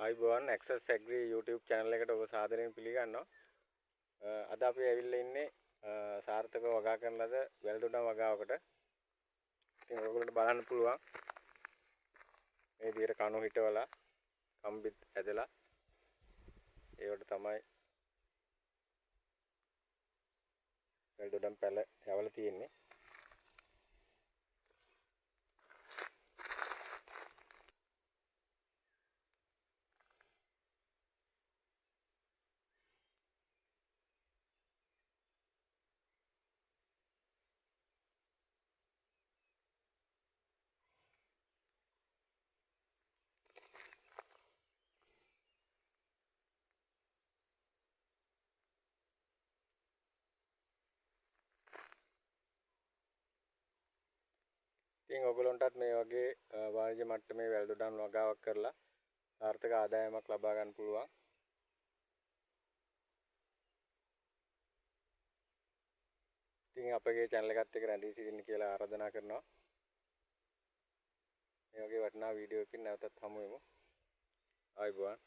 ආයුබෝවන් Access Agri YouTube channel එකට ඔබ සාදරයෙන් පිළිගන්නවා. අද අපි ඇවිල්ලා ඉන්නේ සාර්ථකව වගා කරන ලද වැල්දොඩම් වගාවකට. ඉතින් ඔයගොල්ලන්ට බලන්න පුළුවන් මේ විදිහට කණු හිටවලා කම්බිත් ඇදලා ඒවට තමයි වැල්දොඩම් පැල යවලා තියෙන්නේ. ඉතින් ඔයගොල්ලන්ටත් මේ වගේ වාණිජ මට්ටමේ වැල්දොඩම් වගාවක් කරලා සාර්ථක ආදායමක් ලබා ගන්න පුළුවන්. ඉතින් අපගේ channel එකත් එක්ක රැඳී සිටින්න කියලා ආරාධනා කරනවා. මේ වගේ වටිනා වීඩියෝ එකකින් නැවතත් හමු වෙමු. ආයුබෝවන්.